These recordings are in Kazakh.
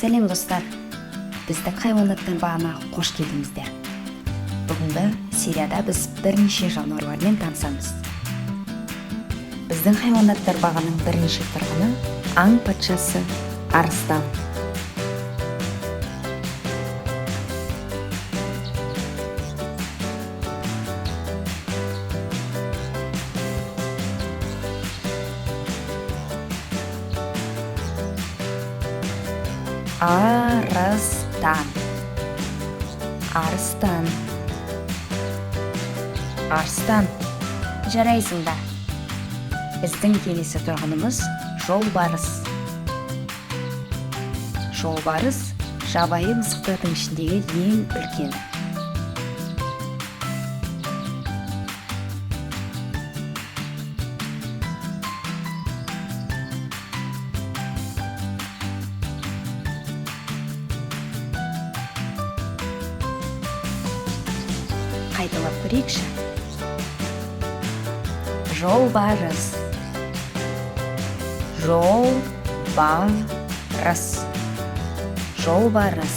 Сәлем, достар! Біздің хайуанаттар бағына қош келдіңіздер! Бүгінгі серияда біз бірнеше жануарлармен танысамыз. Біздің хайуанаттар бағының бірінші тұрғыны — аң патшасы арыстан. Арыстан, арыстан, арыстан! Жарайсыңдар! Біздің келесі тұрғынымыз — жолбарыс. Жолбарыс — жабайы мысықтардың ішіндегі ең үлкені. Қайталап көрейікші: жолбарыс, жолбарыс, жолбарыс!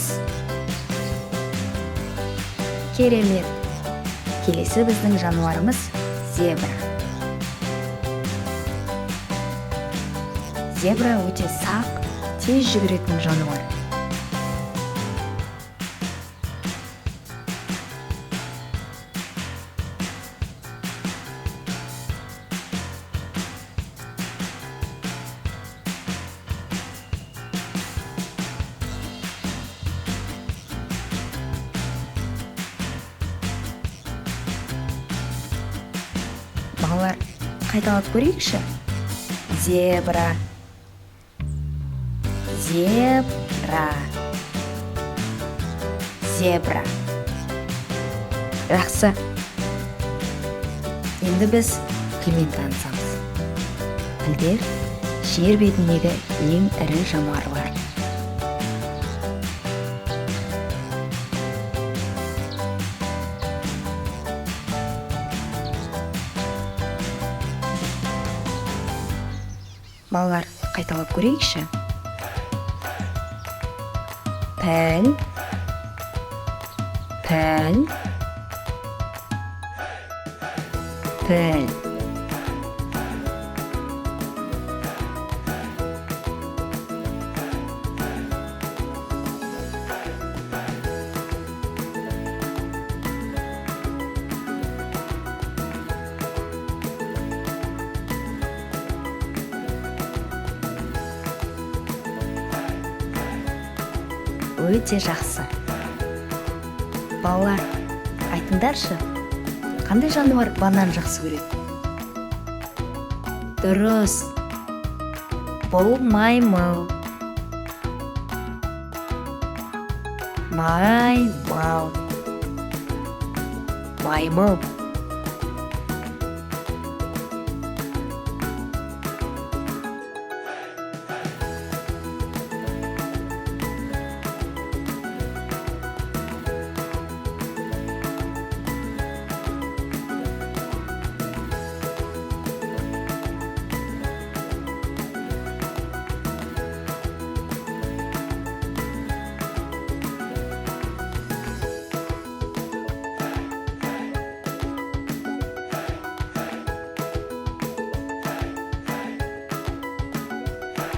Керемет! Келесі біздің жануарымыз — зебра. Зебра өте сақ, тез жүгіретін жануар. Балалар, қайталап көрейікші: зебра, зебра, зебра! Жақсы! Енді біз пілмен танысамыз. Пілдер — жер бетіндегі ең ірі жануарлар. Балалар, қайталап көрейікші: піл, піл, піл! Өте жақсы! Балалар, айтыңдаршы, қандай жануар банан жақсы көреді? Дұрыс, бұл маймыл, маймыл, маймыл!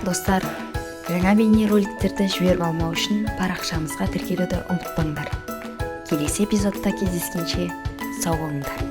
Достар, жаңа бейнероликтерді жіберіп алмау үшін парақшамызға тіркелуді ұмытпаңдар. Келесі эпизодта кездескенше, сау болыңдар!